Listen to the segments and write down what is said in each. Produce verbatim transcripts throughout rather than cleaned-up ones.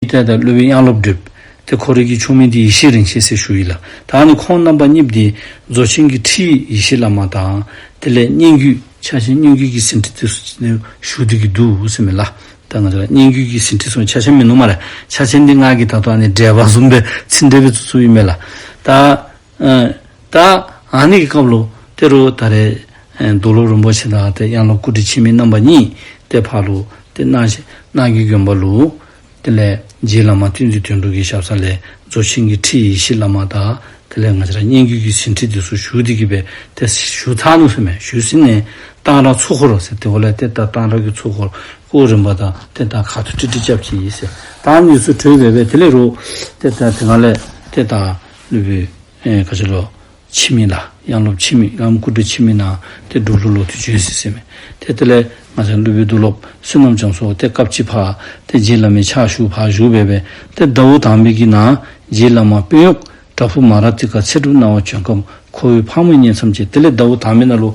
ཏེ་ད་སློབ་དཔོན་དབྱངས་སློབ་གྲུབ། ཏེ་ཁོ་རའི་གི་ཆོས་མིང་འདི་ཡེ་ཤེས་རིན་ཆེན་ཟེར་ཞུཝ་ཨིན་ལགས། ད་ཨ་ནི་ཁོང་རྣམ་པ་གཉིས་འདི་རྫོགས་ཆེན་གྱི་ཁྲིད་ཡེ་ཤེས་བླ་མ་དང་དེ་ལས་སྙན་བརྒྱུད་ཕྱག་ཆེན་སྙན་བརྒྱུད་ཀྱི་ཟིན་བྲིས་དེ་ཚུ་ཞུ་སྟེ་གི་འདུག་ཟེར་མས་ལགས། ད་ང་བཅས་ར་སྙན་བརྒྱུད་ཀྱི་ཟིན་བྲིས་ཚུ་ཕྱག་ཆེན་མིན་ནུག་སྨ་རེ། ཕྱག་ཆེན་འདི་ང་གིས་ད་ལྟོ་ཨ་ནི་འགྲེལ་པ་བཟུམ་སྦེ་ཚིག་འགྲེལ་སྦེ་བཙུགས་བཙུགསཔ་ཨིན་མས་ལགས། ད་ཨ་ད་ཨ་ནི་གི་སྐབས་ལུ་ཏེ་རུང་ད་རེས་ཨེ་རྡོར་སློབ་རིན་པོ་ཆེ་དང་ཏེ་དབྱངས་སློབ་སྐུ་བགྲེས་འཆི་མེད་རྣམ་པ་གཉིས་ཏེ་ཕར་ལུ་ཏེ་སྣང་ཞིང་སྣང་གི་དགོན་པ་ལུ་དེ་ལས་རྗེ་བླ་མ་བསྟན་འཛིན་དོན་གྲུབ་ཀྱི་ཞབས་ས་ལས་རྫོགས་ཆེན་གྱི་ཁྲིད་ཡེ་ཤེས་བླ་མ་དང་དེ་ལས་ང་བཅས་ར་སྙན་བརྒྱུད་ཀྱི་ཟིན་བྲིས་དེ་ཚུ་ཞུ་སྟེ་གི་སྦེ་ཏེ་ཞུ་ཚར་ནུག་ཟེར་མས། ཞུ་ཟིན་ནས་གཏང་རག་ཚོགས་འཁོར་ཟེར་ཏེ་འོ་ལས་ཏེ་ད་གཏང་རག་གི་ཚོགས་འཁོར་སྐོར་རིམ་པ་དང་ཏེ་ད་ཁ་ཐུག་ཀྲིག་ཀྲི་རྐྱབ་ཅི་ཟེར། ད་ཨ་ནི་ཚུ་གྲོལ་སྦེ་སྦེ་དེ་ལས་རུང་ཏེ་ད་དེ་སྒང་ལས་ཏེ་ད་སློབ་དཔོན་ཨེ་ག་ཅི་ལོ་འཆི་མེད་ལགས། དབྱངས་སློབ་འཆི་མེད་དབྱངས་སྐུ་བགྲེས་འཆི་མེད་ནཱ་ཏེ་འབྲུག་ལུ་ལོག་སྟེ་བྱོན་ཅི་ཟེར་མས། ཏེ་དེ་ལས་ང་བཅས་སློབ་དཔོན་རྡོར་སློབ་བསོད་ནམས་རྒྱ་མཚོ་ཏེ་སྐབས་ཅིག་ཕར་ཏེ་རྗེ་བླ་མའི་ཕྱག་ཞུ་ཕར་བཞུགས་སྦེ་སྦེ་ཏེ་ཟླཝ་དང་པའི་གི་ནང་རྗེ་བླ་མ་དཔོན་གཡོག་བྲག་ཕུག་མ་ར་ཏི་ཀ་ཚེ་སྒྲུབ་གནང་བར་བྱོན་སྐབས་ཁོ་བོའི་ཕག་མོའི་གཉེན་མཚམས་བཅད། དེ་ལས་ཟླཝ་དང་པའི་ནང་ལུ་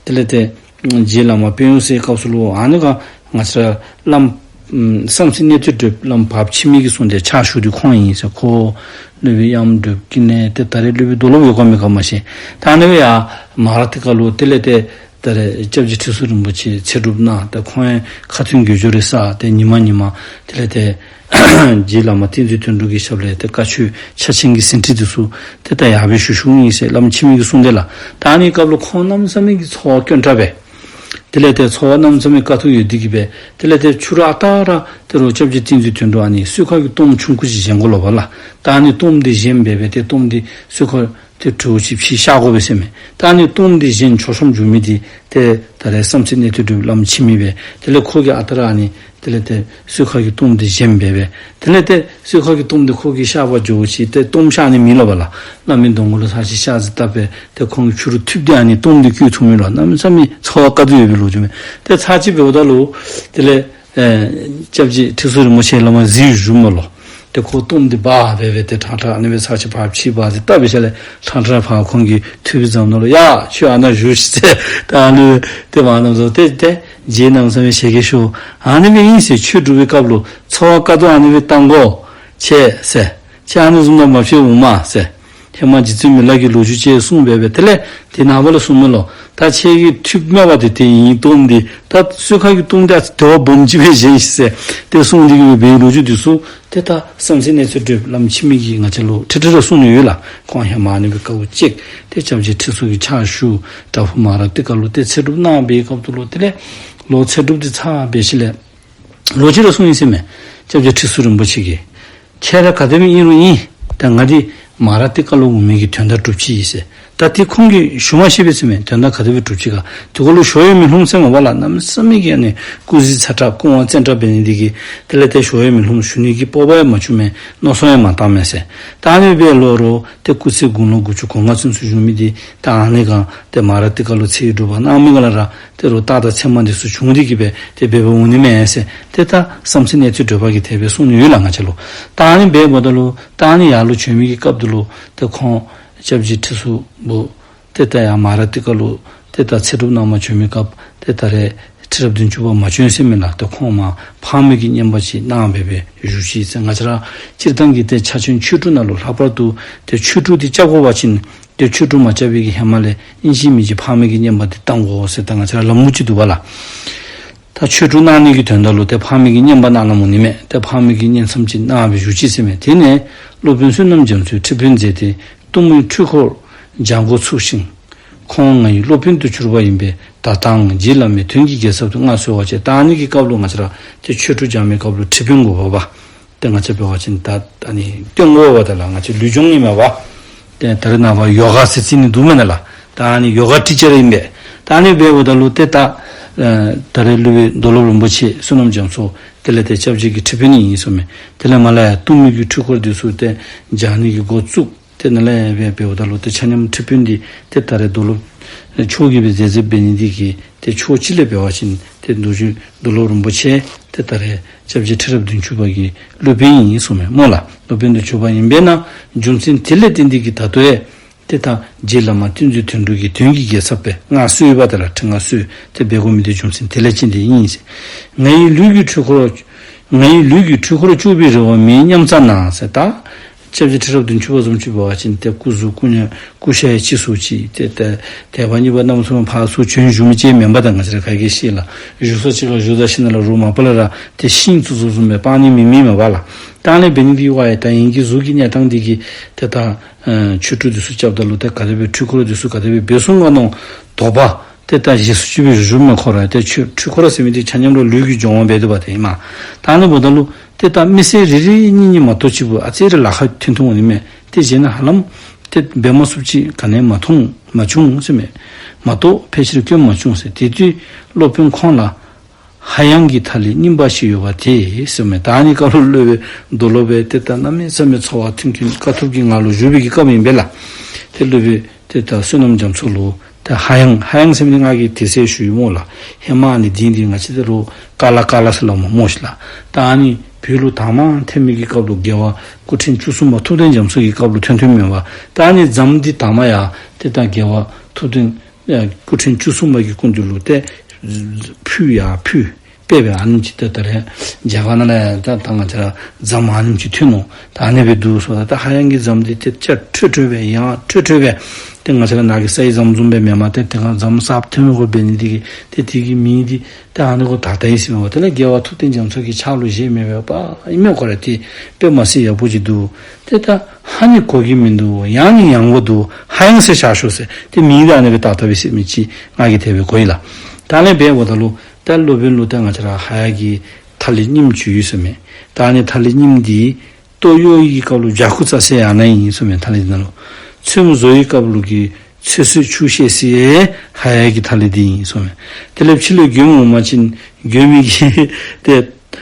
དེ་ལས་ཏེ་རྗེ་བླ་མ་དཔོན་གཡོག་ཟེར་སྐབས་སུ་ལུ་ཨ་ནི་ག་ང་བཅས་ར་བླམ་ཨམ་བསམ་རྩེ་གནས་བརྟན་སྒྲུབ་བླམ་བར་འཆི་མེད་ཀྱིས་གསུངས་ཏེ་ཕྱག་ཞུ་སྟེ་ཁོང་ཨིན་ཟེར། ཁོ་སློབ་དཔོན་དབྱངས་སྒྲུབ་ཀྱི་ནས་ཏེ་ད་རེས་སློབ་དཔོན་རྡོར་སློབ་ཡོད་ག་མེད་ག་མ་ཤེས། ད་ཨ་ནི་སྦེ་ཡར་མ་ར་ཏི་ཀ་ལུ་དེ་ལས་ཏེ་ད་རེས་སྐྱབས་རྗེ་ཁྲི་ཟུར་རིན་པོ་ཆེ་ཚེ་སྒྲུབ་གནང་ཏེ་ཁོང་ཡང་ཁ་ཐུན་དགོད་བྲོ་རེ་བསགས་ཏེ་ཉི་མ་ཉི་མ་དེ་ལས་ཏེ་རྗེ་བླ་མ་བསྟན་འཛིན་དོན་གྲུབ་ཀྱི་ཞབས་ལས་ཏེ་བཀའ་ཆོས་ཕྱག་ཆེན་གྱི་ཟིན་བྲིས་དེ་ཚུ་ཏེ་ད་ཡར་སྦེ་ཞུ་ཞུཝ་ཨིན་ཟེར་བླམ་འཆི་མེད་ཀྱིས་གསུངས་ཏེ་ལགས། ད་ཨ་ནི་སྐབས་ལུ་ཁོང་གནམ་མེད་ས་མེད་ཀྱི་ཚོར་བ་སྐྱོན་དྲགས་སྦེ་དེ་ལས་ཏེ་ཚོར་བ་གནམ་མེད་ས་མེད་དཀའ་ཐུབ་ཡོད་དེ་གིས་སྦེ་དེ་ལས་ཏེ་ཕྱི་རུ་ཨ་རྟག་ར་ཏེ་རུང་སྐྱབས་རྗེ་བསྟན་འཛིན་དོན་གྲུབ་ཨ་ནི་གསོལ་ཁ་གི་གཏོརམ་ཆུང་ཀུ་ཅིག་བཞེངས་དགོ་ལོ་པ་ལགས། ད་ཨ་ནི་གཏོརམ་འདི་བཞེངས་སྦེ་སྦེ་ཏེ་གཏོརམ་འདི་གསོལ་ཁ་ཏེ་གྲོལ་ཅིག་ཕྱི་བཤགས་དགོ་པས་ཟེར་མས། ད་ཨ་ནི་གཏོརམ་འདི་བཞེངས་མཆོད་བཤམ་བྱུང་མི་འདི་ཏེ་ད་རེས་བསམ་རྩེ་གནས་བརྟན་སྒྲུབ་བླམ་འཆི་མེད་སྦེ་དེ་ལས་ཁོ་གིས་ཨ་རྟག་ར་ཨ་ནི་དེ་ལས་ཏེ་གསོལ་ཁ་གི་གཏོརམ་འདི་བཞེངས་སྦེ་སྦེ་དེ་ལས་ཏེ་གསོལ་ཁ་གི་གཏོརམ་འདི་ཁོ་གིས་བཤགས་པར་འགྱོ་ཞིནམ་ཏེ་གཏོརམ་བཤགས་ནི་མེད་ལོ་པ་ལགས། བླ་མའི་གདོང་ཁ་ལུ་ཚར་ཅིག་བཤགས་ཅིག་བཏབ་སྦེ་ཏེ་ཁོང་གིས་ཕྱི་རུ་ཐུབ་སྟེ་ཨ་ནི་གཏོརམ་འདི་བཀོད་ཐུབ་མི་ལོ། གནམ་མེད་ས་མེད་ཚོར་བ་དཀའ་སྡུག་ཡོད་པའི་ལོ་རྒྱུས་མས། ཏེ་ཚར་ཅིག་འབདཝ་ད་ལུ་དེ་ལས་ཨེ་སྐྱབས་རྗེ་ཁྲི་ཟུར་རིན་པོ་ཆེ་བླ་མ་གཟིགས་བཞུགས་མས་ལོ། ཏེ་ཁོ་གཏོརམ་འདི་འབག་སྦེ་སྦེ་ཏེ་ཕྲང་ཕྲང་ཨ་ནི་སྦེ་ཚར་ཅིག་ཕར་ཕྱི་འབག་སྟེ་བཏབ་སྦེ་ཞིནམ་ལས་ཕྲང་ཕྲང་ཕར་ཁོང་གི་ཐུགས་ཀྱི་ཟམ་ནང་ལུ་ཡ་ཁྱོད་ཨ་ནཱ་བཞུགས་ཤིག་ཟེར། ད་ཨ་ནི་ཏེ་མ་གནམ་མེད་ས་མེད་ཏེ་ཏེ་རྗེ་གནམ་མེད་ས་མེད་ཞལ་གྱིས་ཤོར། ཨ་ནི་སྦེ་ཨིན་ཟེར། ཆོས་སྒྲུབ་པའི་སྐབས་ལུ་ཚོར་བ་དཀའ་སྡུག་ཨ་ནི་སྦེ་བཏང་དགོ་ཁྱེད་ཟེར། ཁྱེད་ཨ་ནི་བཟུམ་ནང་མ་ཕྱད་འོང་མས་ཟེར། ཧེ་མ་རྗེ་བཙུན་མི་ལ་གི་ལོ་རྒྱུས་ཅིག་གསུངས་སྦེ་སྦེ་དེ་ལས་དེ་ནངས་པ་ལུ་གསུངས་མས་ལོ། ད་ཁྱེད་ཀྱིས་ཐུབ་མེད་པ་དེ་དེ་ཨིན། གཏོརམ་འདི་ད་གསོལ་ཁ་གི་གཏོརམ་འདི་ཨ་ཙི་དེ་བ་སྦོམ་ཅིག་སྦེ་བཞེངས་ཤིག་ཟེར་ཏེ་གསུངས་ཏེ་གི་སྦེ་སྦེ་ལོ་རྒྱུས་འདི་ཚུ་ཏེ་ད་བསམ་རྩེ་གནས་བརྟན་སྒྲུབ་བླམ་འཆི་མེད་ཀྱིས་ང་བཅས་ལུ་ཁྲི་ཁྲི་ར་གསུངས་ནི་ཡོད་ལགས། ཁོང་ཧེ་མ་ཨ་ནི་སྦེ་དཀའཝ་སྤྱད་དེ་སྐྱབས་རྗེ་ཁྲི་ཟུར་གྱི་ཕྱག་ཞུ་བྲག་ཕུག་མ་ར་ཏི་ཀ་ལུ་ཏེ་ཚེ་སྒྲུབ་གནང་བའི་སྐབས་དེ་ལུ་དེ་ལས་ལོག་ཚེ་སྒྲུབ་འདི་ཚར་སྦེ་ཞིནམ་ལས་ལོག་ཅི་ར་གསུངས་ཡི་ཟེར་མས། སྐྱབས་རྗེ་ཁྲི་ཟུར་རིན་པོ་ཆེ་གིས་ཁྱེད་ར་ག་དེ་སྦེ་ཨིན་རུང་ཨིན། ད་ང་འདི་མ་ར་ཏི་ཀ་ལུ་འོང་མི་གི་དོན་དག་སྒྲུབ་ཅི་ཨིན་ཟེར། ད་དེ་ཁོང་གིས་ཞུ་མ་ཤེས་པས་ཟེར་མས། དོན་དག་ག་དེ་སྦེ་སྒྲུབ་ཅི་ག། དེ་ཁར་ལུ་ཞོ་ཡོད་མི་ལྷུང་ཟེར་མས་པ་ལགས། གནམ་མེད་ས་མེད་ཀྱི་ཨ་ནི་སྐུ་གཟི་ཚ་དྲགས་སྐུ་དབང་བཙན་དྲགས་འབད་ནི་འདི་གིས་དེ་ལས་ཏེ་ཞོ་ཡོད་མི་ལྷུང་ཞུ་ནི་གི་སྤོབས་པ་ཡང་མ་བྱུང་མས། མནོ་བསམ་ཡང་མ་བཏང་མས་ཟེར། ད་ཨ་ནི་སྦེ་ལོ་རུང་ཏེ་སྐུ་ཚེ་དགུང་ལོ་དགུ་བཅུ་གོ་ལྔ་ཚུན་ཚོད་བཞུགས་མི་འདི་ད་ཨ་ནི་གང་ཏེ་མ་ར་ཏི་ཀ་ལུ་ཚེ་ཡི་སྒྲུབ་པ་གནང་མི་ག་ལ་ར་ཏེ་རུང་རྟགས་དང་མཚན་མ་འདི་ཚུ་བྱུང་སྟེ་གི་སྦེ་ཏེ་འབད་འབདཝ་འོང་ནི་མས་ཟེར། ཏེ་ད་བསམ་རྩེ་གནས་བརྟན་སྒྲུབ་པ་གིས་དེ་སྦེ་གསུངས་ནི་ཡོད་ལགས་ང་བཅས་ལུ། ད་ཨ་ནི་འབདཝ་ད་ལུ་ད་ཨ་ནི་ཡར་ལུ་བྱོན་མི་གི་སྐབས་དེ་ལུ་ཏེ་ཁོང་སྐྱབས་རྗེ་ཁྲི་ཟུར་བུ་ཏེ་ད་ཡར་མ་ར་ཏི་ཀ་ལུ་ཏེ་ད་ཚེ་སྒྲུབ་གནང་མ་བྱོན་མི་སྐབས་ཏེ་ད་རེས་ཁྲི་རབས་བདུན་ཅུ་པ་མ་བྱོན་ཟེར་མས་ལགས། ཏེ་ཁོང་མར་ཕག་མོའི་གི་བསྙེན་པ་ཅིག་གནང་སྦེ་སྦེ་བཞུགས་ཅི་ཟེར། ང་བཅས་ར་སྤྱིར་བཏང་གི་ཏེ་ཕྱག་ཆེན་ཆོས་དྲུག་ནང་ལུ་ལྷག་པར་དུ་ཏེ་ཆོས་དྲུག་འདི་རྐྱབ་དགོ་པ་ཅིན་ཏེ་ཆོས་དྲུག་མ་རྐྱབ་པའི་གི་ཧེ་མ་ལས་ཨིན་ཅི་མིན་ཅི་ཕག་མོའི་གི་བསྙེན་པ་འདི་བཏང་དགོ་ཟེར་ད་ང་བཅས་ར་ལམ་ལུགས་ཅིག་འདུག་པ་ལགས། ད་ཆོས་དྲུག་གནང་ནི་གི་དོན་དག་ལུ་ཏེ་ཕག་མོའི་གི་བསྙེན་པ་གནང་གནངམ་འོང་ནི་མས། ཏེ་ཕག་མོའི་གི་བསྙེན་མཚམས་ཅིག་གནང་སྦེ་བཞུགས་ཅི་ཟེར་མས། དེ་ནས་སློབ་དཔོན་བསོད་ནམས་རྒྱ་མཚོས་ཁྲི་དཔོན་མཛད་དེ་གཏུམ་མོའི་འཁྲུལ་འཁོར་སྦྱང་འགོ་ཚུགས་ཤིང་། ཁོང་ང་ཡི་སློབ་དཔོན་དུ་གྱུར་པ་ཡིན་པས། ད་ལྟའང་རྗེ་བླ་མའི་དོན་གྱི་རྒྱལ་ཚབ་ཏུ་མངའ་གསོལ་བ་བྱས། ད་ཨ་ནི་གི་སྐབས་ལུ་ང་བཅས་ར་ཏེ་ཆོས་དྲུག་སྦྱང་མི་སྐབས་ལུ་ཁྲི་དཔོན་དགོ་པས་པ། ཏེ་ང་བཅས་འབད་བ་ཅིན་ད་ཨ་ནི་སྟོན་དགོ་པས་ད་ལགས། ང་བཅས་ལུས་སྦྱོང་ཨིན་མས་པ། ཏེ་ད་རེས་ནངས་པ་ཡོ་ག་ཟེར་རྩི་ནི་འདུག་མེན་ན་ལགས། ད་ཨ་ནི་ཡོ་ག་ཊི་ཅར་ཨིན་པས། ད་ཨ་ནི་འབདཝ་ད་ལུ་ཏེ་ད་ཨེ་ད་རེས་སློབ་དཔོན་རྡོར་སློབ་རིན་པོ་ཆེ་བསོད་ནམས་རྒྱ་མཚོ་དེ་ལས་ཏེ་སྐྱབས་རྗེ་གི་ཁྲི་དཔོན་ཨིན་གསུངས་མས། དེ་ལས་མར་ལས་ཡར་གཏུམ་མོའི་གི་འཁྲུལ་འཁོར་འདི་ཚུ་ཏེ་སྦྱང་ནི་གི་འགོ་བཙུགས། ཏེ་ནཱ་ལས་ཡར་སྦེ་འབདཝ་ད་ལུ་ཏེ་ཆ་མཉམ་ཁྲི་དཔོན་འདི་ཏེ་ད་རེས་རྡོར་སློབ་མཆོག་གིས་སྦེ་མཛད་མཛདཔ་འབད་ནི་འདི་གིས་ཏེ་ཕྱོགས་གཅིག་ལས་འབད་བ་ཅིན་ཏེ་རྡོ་རྗེ་རྡོར་སློབ་རིན་པོ་ཆེ་ཏེ་ད་རེས་སྐྱབས་རྗེ་ཁྲི་རབས་བདུན་ཅུ་པ་གི་སློབ་དཔོན་ཨིན་གསུངས་མས་སྨོ་ལགས། སློབ་དཔོན་དུ་གྱུར་པ་ཨིན་པས་ན་རྒྱུ་མཚན་དེ་ལས་བརྟེན་ཏེ་གིས་ད་ལྟོ་ཡང་ཏེ་ད་རྗེ་བླ་མ་བསྟན་འཛིན་དོན་གྲུབ་ཀྱི་དོན་གྱི་རྒྱལ་ཚབ་སྦེ་མངའ་གསོལ་བ་དེ་ལགས། ཁྲི་མངའ་གསོལ་ཏེ་འབད་དགོ་མི་དེ་རྒྱུ་མཚན་དེ་ལས་བརྟེན་ཏེ་ཨིན་ཟེར། ང་ཡི་ལུས་ཀྱི་འཁྲུལ་འཁོར་ ང་ཡི་ལུས་ཀྱི་འཁྲུལ་འཁོར་བཅུག་པའི་རེ་བ་མེད་སྙམ་བཙལ་ན་ཟེར། ད་སྐྱབས་རྗེ་ཁྲི་རབས་བདུན་ཅུ་པ་བཟུམ་ཅིག་འབད་བ་ཅིན་ཏེ་སྐུ་གཟུགས་སྐུ་མཉེ་སྐུ་ཤ་ཡང་ཅིག་གསོ་ཅི། ཏེ་ཏེ་དད་པ་གཉིས་པ་རྣམ་གསུམ་ཕར་ཚུར་བྱོན་བཞུགས་མི་ཅིག་མེན་པར་ད་ང་བཅས་ར་ག་གིས་ཤེས་ལགས། བཞུགས་ས་ཅིག་ཁར་བཞུགས་ད་ཞིནམ་ལས་རོགས་མ་པ་ལས་ར་ཏེ་ཤིང་བཙུགས་བཙུགསཔ་བཟུམ་སྦེ་སྤང་ནི་མེད་མི་མས་པ་ལགས། ད་ཨ་ནི་འབད་ནི་འདི་གིས་ཡང་ད་ངེ་གི་གཟུགས་ཀྱི་གནས་སྟངས་འདི་གིས་ཏེ་ད་ཨེ་ཆོས་དྲུག་འདི་ཚུ་རྐྱབ་ད་ལུ་ཏེ་ག་དེ་སྦེ་འཁྲུལ་འཁོར་འདི་ཚུ་ག་དེ་སྦེ་འབད་སོང་ག་མནོ་དོགས་པ་ཏེ་ད་བཞེས་སུ་ཅིག་སྦེ་བཞུགས་བཞུགསཔ་མས། ཁོ་ར་ཏེ་ཆོས་འཁྲུལ་འཁོར་ཟེར་མི་འདི་ཆ་མཉམ་ར་ལུས་ཀྱི་སྦྱོང་བ་འབད་དོ་བ་ཏེ་ཨིན་མས། ད་ཨ་ནི་འབདཝ་ད་ལུ་ཏེ་ད་མི་ཚེ་རེ་རེ་གཉིས་གཉིས་མ་གཏོགས་ཅིག་པོ་ཨ་ཙི་རེ་ལཱ་ཁག་ཐོན་ཐོན་འོང་ནི་མས། ཏེ་བྱས་ན་ཧ་ལམ་ཏེ་འབད་མ་ཚུགསཔ་ཅིག་ག་ནི་མ་མཐོང་མ་བྱུང་ཟེར་མས། མ་གཏོགས་ཕལ་ཆེར་སྐྱོན་མ་བྱུང་ཟེར། དེ་དུས་སློབ་དཔོན་ཁོང་ལ་ཧ་ཡང་གི་ཐ་ལི་རྙིངམ་ཞིག་ཡོད་པ་དེ་ཟེར་མས། ད་ཨ་ནི་སྐབས་ལུ་སློབ་དཔོན་རྡོར་སློབ་དཔོན་ཏེ་ད་གནམ་མེད་ས་མེད་ཚོར་བ་མཐུན་རྐྱེན་དཀའ་ཐུབ་ཀྱི་ངང་ལུ་བཞུགས་པའི་གི་སྐབས་ཨིན་པས་ལགས། ཏེ་སློབ་དཔོན་ཏེ་ད་བསོད་ནམས་རྒྱ་མཚོ་ལུ་ཏེ་ཧ་ཡང་ཧ་ཡང་ཟེར་མི་འདི་ང་གིས་དེ་ཚེ་ཞུ་ཡི་སྨོ་ལགས། ཧེ་མ་ཨ་ནི་འདི་འདི་ང་བཅས་ད་རུང་ཀ་ལ་ཀ་ལ་ཟེར་སླབ་སྨོ་སྨོ་ཤིག་ལགས། ད་ཨ་ནི་བོད་ལུ་དང་པ་ཐོན་མི་གི་སྐབས་ལུ་རྒྱལ་བ་སྐུ་ཕྲེང་བཅུ་གསུམ་པ་ཐུབ་བསྟན་རྒྱ་མཚོ་གི་སྐབས་ལུ་ཐོན་ཐོནམ་མས་པ། ད་ཨ་ནི་རྫམ་འདི་དང་པ་ཡང་ཏེ་ད་རྒྱལ་བ་ཐུབ་བསྟན་ཨེ་སྐུ་ཕྲེང་བཅུ་གསུམ་པ་གི་སྐུ་མདུན་ལུ་ཏེ་ཕུལ་ཡང་ཕུལ། དཔེ་སྦེ་ཨ་ནེམ་ཅིག་ཏེ་ད་རེས་རྒྱ་གར་ནང་ལས་ད་ད་ང་བཅས་ར་རྫམ་ཨ་ནེམ་ཅིག་ཐོན་ནུག། ད་ཨ་ནི་སྦེ་འདུག་ཟེརཝ་ད་ད་ཧ་ཡང་གི་རྫམ་འདི་ཏེ་སྐྱ་ཁྲོལ་ཁྲོལ་སྦེ་ཡང་ཁྲོལ་ཁྲོལ་སྦེ་ཏེ་ང་བཅས་ར་ནང་གི་སའི་རྫམ་བཟུམ་སྦེ་མེན་པར་ཏེ་དེ་སྒང་རྫམ་གསརཔ་ཐོན་མི་གུ་འབད་ནི་འདི་གིས་ཏེ་དེ་གི་མིང་འདི་ཏེ་ཨ་ནི་གུ་ད་ད་ཡི་ཟེར་མས་པ། དེ་ལས་རྒྱལ་བ་ཐུབ་བསྟན་རྒྱ་མཚོ་གི་ཕྱག་ལུ་བཞེས་མི་འབདཝ་ཨིན་མས། ཁོ་ར་ཏེ་དཔེ་མ་སྲིད་ཡག་པོ་ཅིག་འདུག། ཏེ་ད་ཧ་ནི་གོ་གི་མིན་འདུག། ཡང་ནི་ཡང་གོ་འདུག། ཧ་ཡང་ཟེར་བཞག་ཤོག་ཟེར། ཏེ་མིང་འདི་ཨ་ནི་སྦེ་བཏགས་བཏགསཔ་ཨིན་ཟེར་མི་ཅིག་ང་གིས་དེ་སྦེ་གོ་ཡི་ལགས། ད་ཨ་ནི་སྦེ་འབདཝ་ད་ལུ་ད་སློབ་དཔོན་ལུ་ད་ང་བཅས་ར་ཧ་ཡང་གི་ཐ་ལི་རྙིངམ་ཅིག་ཡོད་ཟེར་མས། ད་ཨ་ནི་ཐ་ལི་རྙིངམ་འདི་ལྟོ་གཡོག་གི་སྐབས་ལུ་བྱ་ཁུ་བཙའ་སའི་ཨ་ནཱ་ཨིན་ཟེར་མས། ཐ་ལི་འདི་ནང་ལུ་ཚོདམ་བཟོ་བའི་སྐབས་ལུ་གི་ཚོད་བསྲེ་ཆུ་བཤལ་སའི་ཧ་ཡང་གི་ཐ་ལི་འདི་ཨིན་ཟེར་མས། དེ་ལས་ཕྱི་ལུ་མགྱོནམ་འོང་པ་ཅིན་མགྱོནམ་གི་ཏེ་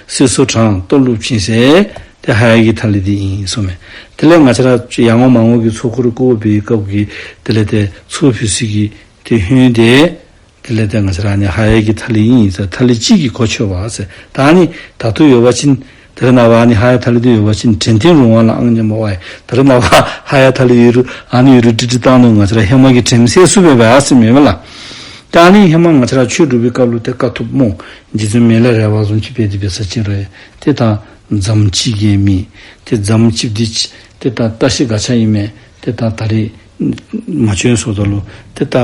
གསོལ་ཚོགས་དྲངས་ལྟོ་བླུགས་བྱིན་སའི་ཏེ་ཧ་ཡང་གི་ཐ་ལི་འདི་ཨིན་ཟེར་མས། དེ་ལས་ང་བཅས་ར་ཡར་ངོ་མར་ངོ་གི་ཚོགས་འཁོར་བསྐོར་བའི་སྐབས་ཀྱི་དེ་ལས་ཏེ་ཚོགས་ཕུལ་སའི་གི་ཏེ་ཧོད་འདི་དེ་ལས་ཏེ་ང་བཅས་ར་ཨ་ནི་ཧ་ཡང་གི་ཐ་ལི་ཨིན་ཟེར། ཐ་ལི་གཅིག་གིས་གོ་ཆོད་པ་ཟེར། ད་ཨ་ནི་ད་ལྟོ་ཡོད་པ་ཅིན་ད་རེས་ནངས་པ་ཨ་ནི་ཧ་ཡང་ཐ་ལི་འདི་ཡོད་པ་ཅིན་དྲན་རྟེན་རུང་བ་ལ་ཨང་སྙམ་པ་ཨིན། ད་རེས་ནངས་པ་ཧ་ཡང་ཐ་ལི་ཡོད་རུང་ཨ་ནི་ཡོད་རུང་ཀྲིག་ཀྲི་བཏང་ནུག། ང་བཅས་ར་ཧེ་མ་གི་དྲནམ་སེལ་ཚུགས་པས་པ་ཟེར་མས་པ་ལགས། ད་ཨ་ནི་ཧེ་མ་ང་བཅས་ར་ཆོས་སྒྲུབ་པའི་སྐབས་ལུ་ཏེ་དཀའ་ཐུབ་སྨོ། རྗེ་བཙུན་མི་ལ་རས་པ་བཟུམ་ཅིག་འབད་དེ་འབད་ས་ཅིག་རུང་ཏེ་ད་རྫམ་གཅིག་གིས་མི་ཏེ་རྫམ་གཅིག་འདི་ཏེ་ད་བཀྲ་ཤིས་སྒ་ཆས་ཨིན་མས། ཏེ་ད་ད་རེས་མ་བྱོན་སོངམ་ད་ལུ་ཏེ་ད་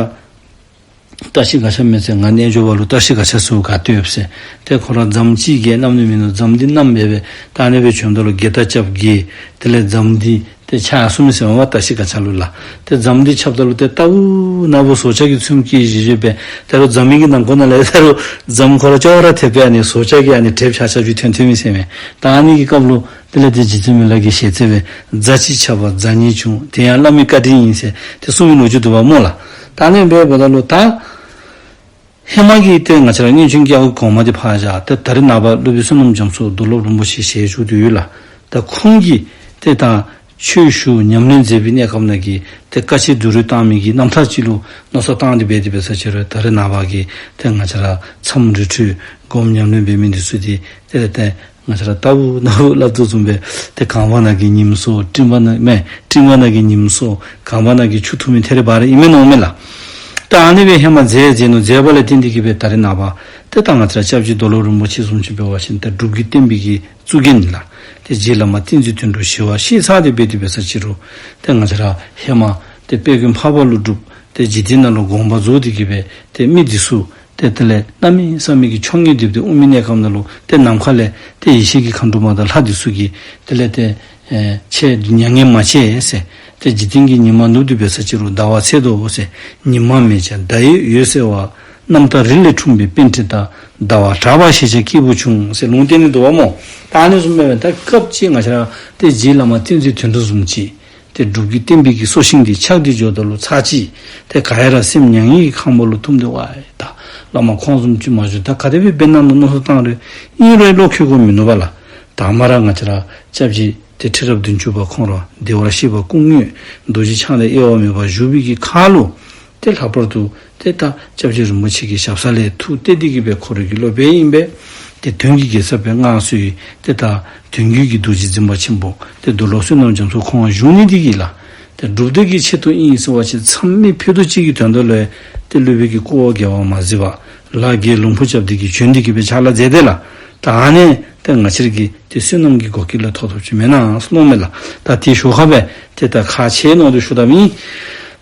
བཀྲ་ཤིས་སྒ་ཆས་མེད་ཚེ་ང་རྣལ་འབྱོར་པ་ལུ་བཀྲ་ཤིས་སྒ་ཆས་ཚུ་ག་ཏེ་ཡོད་ཟེར། ཏེ་ཁོ་ར་རྫམ་གཅིག་གིས་བསྣམས་ནི་མིན་ནུག། རྫམ་འདི་བསྣམས་སྦེ་སྦེ་ད་ཨ་ནི་སྦེ་བྱོནམ་ད་ལུ་དགྱེ་ད་རྐྱབ་དགྱེ། དེ་ལས་རྫམ་འདི་ཏེ་ཕྱག་གསུམ་ཟེར་མས་པ་བཀྲ་ཤིས་སྒ་ཆས་ལུ་ལགས། ཏེ་རྫམ་འདི་ཁྱབ་ད་ལུ་ཏེ་ལྟ་བུ་ན་བུ་ཟོག་ཆགས་ཀྱི་ཚུལ་གྱིས་བཞེས་བཞེས་སྦེ་ད་རུང་རྫམ་གྱི་ནང་ཁོག་ནང་ལས་ད་རུང་རྫམ་ཁོ་ར་ཅོག་ར་འཐདཔ་སྦེ་ཨ་ནི་ཟོག་ཆགས་ཀྱི་ཨ་ནི་དྲེགཔ་ཆག་ཆགཔ་ཅིག་ཐོན་ཐོནམ་ཨིན་ཟེར་མས། ད་ཨ་ནི་གི་སྐབས་ལུ་དེ་ལས་ཏེ་རྗེ་བཙུན་མི་ལ་གི་ཞལ་རྩེད་སྦེ་རྫ་གཅིག་ཁྱབ་པ་རྫ་གཉིས་བྱུང་། དེ་ཡང་བླ་མའི་བཀའ་དྲིན་ཡིན་ཟེར་ཏེ་གསུངས་མི་ལོ་རྒྱུས་འདུག་པ་སྨོ་ལགས། ད་ཨ་ནི་སྦེ་འབདཝ་ད་ལུ་ད་ཧེ་མ་གི་ཏེ་ང་བཅས་ར་སྔོན་བྱོན་སྐྱེ་བོ་གོང་མ་འདི་ཕར་བཞག། ཏེ་ད་རེས་ནངས་པ་སློབ་དཔོན་བསོད་ནམས་རྒྱ་མཚོ་རྡོར་སློབ་རིན་པོ་ཆེ་ཞལ་བཞུགས་ཏེ་ཡོད་ལགས། ད་ཁོང་གིས་ཏེ་ད་ཆོས་ཞུ་ཉམས་ལེན་མཛད་པའི་གནས་སྐབས་ནང་གི་ཏེ་དཀའ་སྤྱད་སྡུག་རུས་བཏང་མི་གི་རྣམ་ཐར་ཅིག་ལུ་མནོ་བསམ་བཏང་སྟེ་འབད་དེ་འབད་ས་ཅིག་རུང་ད་རེས་ནངས་པ་གི་ཏེ་ང་བཅས་ར་མཚམས་རི་ཁྲོད་སྒོམ་ཉམས་ལེན་འབད་མི་འདི་ཚུ་འདི་ཏེ་ཏེ་ང་བཅས་ར་ལྟ་བུ་ན་བུ་སླབ་དོ་བཟུམ་སྦེ་ཏེ་གངས་བར་ནང་གི་ཉིམ་སོགས་སྤྲིན་བར་ན་མེན་སྤྲིན་བར་ན་གི་ཉིམ་སོགས་གངས་བར་ན་གི་ཆུ་འཐུང་མི་ཐེ་རེ་བ་རེ་ཨིན་མས་མནོཝ་མས་ལགས། ད་ཨ་ནི་སྦེ་ཧེ་མ་མཛད་མཛད་ནུག། མཛད་པ་ལས་བརྟེན་ཏེ་གིས་སྦེ་ད་རེས་ནངས་པ་ཏེ་ད་ང་བཅས་ར་སྐྱབས་རྗེ་རྡོར་སློབ་རིན་པོ་ཆེ་བཟུམ་ཅིག་འབད་བ་ཅིན་ཏེ་སྒྲུབ་བརྒྱུད་བསྟན་པའི་གི་གཙུག་རྒྱན་ལགས། ཏེ་རྗེ་བླ་མ་བསྟན་འཛིན་དོན་གྲུབ་ཞི་བ་གཤེགས་ཚར་ཏེ་འབད་དེ་འབད་ས་ཅིག་རུང་ཏེ་ང་བཅས་ར་ཧེ་མ་ཏེ་དཔལ་མགོན་འཕགས་པ་ཀླུ་སྒྲུབ་ཏེ་འཇིག་རྟེན་ནང་ལུ་དགོངས་པ་རྫོགས་ཏེ་གིས་སྦེ་ཏེ་མི་འདི་ཚུ་ཏེ་དེ་ལས་གནམ་མེད་ས་མེད་ཀྱི་ཆོ་ངེས་རྡེབ་སྟེ་དབུ་མའི་གནས་སྐབས་ནང་ལུ་ཏེ་ནམ་མཁའ་ལས་ཏེ་ཡེ་ཤེས་ཀྱི་མཁའ་འགྲོ་མ་དང་ལྷ་འདི་ཚུ་གིས་དེ་ལས་ཏེ་ཨེ་ཁྱེད་མྱ་ངན་མ་བྱེད་ཟེར། ཏེ་འཇིག་རྟེན་གྱི་ཉི་མ་ནུབ་སྟེ་འབད་ས་ཅིག་རུང་ཟླ་བ་ཚེས་དོ་ཟེར། ཉི་མ་མེད་ཀྱང་ཟླ་ཡི་འོད་གསལ་བ། གནམ་སྟག་རི་ལས་འཁྲུངས་པའི་པཎྜི་ཏ། ཟླ་བ་གྲགས་པ་ཞེས་བྱ་སྐྱེས་བུ་ཆུང་ཟེར་ལུང་བསྟན་ནི་འདུག་པ་སྨོ། ད་ཨ་ནི་བཟུམ་སྦེ་ད་སྐབས་ཅིག་ང་བཅས་ར་ཏེ་རྗེ་བླ་མ་བསྟན་འཛིན་དོན་གྲུབ་བཟུམ་ཅིག་ཏེ་སྒྲུབ་བརྒྱུད་བསྟན་པའི་གི་སྲོག་ཤིང་འདི་ཆགས་ཏེ་འགྱོཝ་ད་ལུ་ཚར་ཅིག་ཏེ་ག་ཡ་ར་སེམས་མྱ་ངན་གྱི་ཁང་པ་ལུ་ཐུམ་སྟེ་ཝའི་ད་བླ་མ་ཁོང་བཟུམ་ཅིག་མ་བྱུང་ད་ག་དེ་སྦེ་འབད་ན་མནོ་མནོ་བསམ་བཏང་རུང་ཨིན་རུང་བློ་འཁེལ་དགོཔ་མིན་ནུག་པ་ལགས། དང་པ་ར་ང་བཅས་ར་སྐྱབས་རྗེ་ཏེ་ཁྲི་རབས་བདུན་ཅུ་པ་ཁོང་ར་བདེ་བར་གཤེགས་པ་སྐུ་དངོས་རྡོ་རྗེ་འཆང་དང་དབྱེ་བ་མེད་པར་བཞུགས་པའི་གི་ཁར་ལུ་ཏེ་ལྷག་པར་དུ་ཏེ་ད་སྐྱབས་རྗེ་རིན་པོ་ཆེ་གི་ཞབས་ས་ལས་ཐུགས་གཏད་དེ་གིས་སྦེ་ཁོ་རའི་གི་སློབ་དཔོན་ཨིན་པས། ཏེ་དོན་གྱི་རྒྱལ་ཚབ་སྦེ་མངའ་གསོལ་ཏེ་ད་དོན་བརྒྱུད་ཀྱི་རྡོ་རྗེ་འཛིན་པ་ཆེན་པོ་ཏེ་རྡོར་སློབ་བསོད་ནམས་རྒྱ་མཚོ་ཁོང་བཞུགས་ནི་འདི་གིས་ལགས། ཏེ་སྒྲུབ་སྡེ་གི་ཆེད་དུ་ཨིན་ཟེར་བ་ཅིན་མཚམས་མེད་ཕུད་རྡོག་གཅིག་གི་དོན་དག་ལུ་ཏེ་སློབ་དཔོན་གྱིས་སྐུ་འོ་བརྒྱལ་བ་མ་གཟིགས་པར་ལ་རྒྱའི་ལུང་ཕུ་རྐྱབ་སྟེ་གིས་བྱོན་ཏེ་གིས་སྦེ་ཕྱག་ལཱ་མཛད་དེ་ལགས། ད་ཨ་ནི་ ཏེ་ང་བཅས་ར་གི་ཏེ་བསོད་ནམས་ཀྱི་གོ་སྐལ་ལུ་ཐོགས་ཐོགསཔ་ཅིག་མེན་ན་ཟེར་མནོཝ་མས་ལགས། ད་དེ་ཞོར་ཁར་སྦེ་ཏེ་ད་ཁག་ཆེ་མནོ་སྟེ་ཞུཝ་ད་མེན།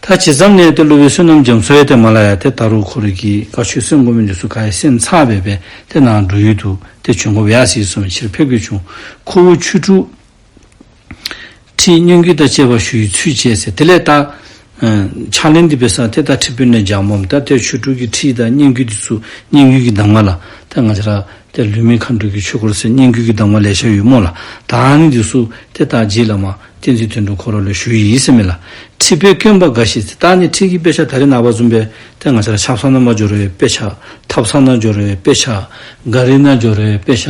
ད་ཇི་ཙམ་ནས་ཏེ་སློབ་དཔོན་བསོད་ནམས་རྒྱ་མཚོ་ཡང་ཏེ་མ་ལ་ཡ་ཏེ་ད་རུང་ཁོ་རའི་གི་བཀའ་ཆོས་གསན་དགོ་མི་འདི་ཚུ་ག་ར་གསན་ཚར་སྦེ་སྦེ་ཏེ་ནཱ་འགྲོ་ཡུལ་དུ་ཏེ་བྱོན་དགོཔ་ཡར་སོ་ཡི་ཟེར་མི་ཕྱིར་ཕེབས་དགོཔ་བྱུང་། ཁོ་བོ་ཆོས་དྲུག་ཁྲིད་སྙན་བརྒྱུད་དང་བཅས་པ་ཞུ་བའི་ཚུལ་བྱས་ཟེར། དེ་ལས་ད་ཨ་ཕྱག་ལེན་འདི་འབད་ས་ཏེ་ད་ཁྲི་དཔོན་ནས་སྦྱངམ་ད་ཏེ་ཆོས་དྲུག་གི་ཁྲིད་དང་སྙན་བརྒྱུད་འདི་ཚུ་སྙན་བརྒྱུད་ཀྱི་གདམས་ངག་ལགས། ཏེ་ང་བཅས་ར་ཏེ་ལུས་མེད་མཁའ་འགྲོ་གི་ཆོས་སྐོར་ཟེར་སྙན་བརྒྱུད་ཀྱི་གདམས་ངག་ལེ་ཤ་ཡོད་སྨོ་ལགས། ད་ཨ་ནི་འདི་ཚུ་ཏེ་ད་རྗེ་བླ་མ་བསྟན་འཛིན་དོན་གྲུབ་ཁོ་ར་ལུ་ཞུ་ཡི་ཟེར་མས་ལགས། ཁྲིད་དཔོན་དཀོན་པ་འགའ་ཞིག་ཟེར། ད་ཨ་ནི་ཁྲིད་ཀྱི་དཔེ་ཆ་ད་རེས་ནངས་པ་བཟུམ་སྦེ་ཏེ་ང་བཅས་ར་ཆབ་གསང་ནང་མར་འགྱོ་རུང་ཡོད་དཔེ་ཆ། ཐབ་ཚང་ནང་འགྱོ་རུང་ཡོད་དཔེ་ཆ། ག་རི་ནང་འགྱོ་རུང་ཡོད་དཔེ་ཆ།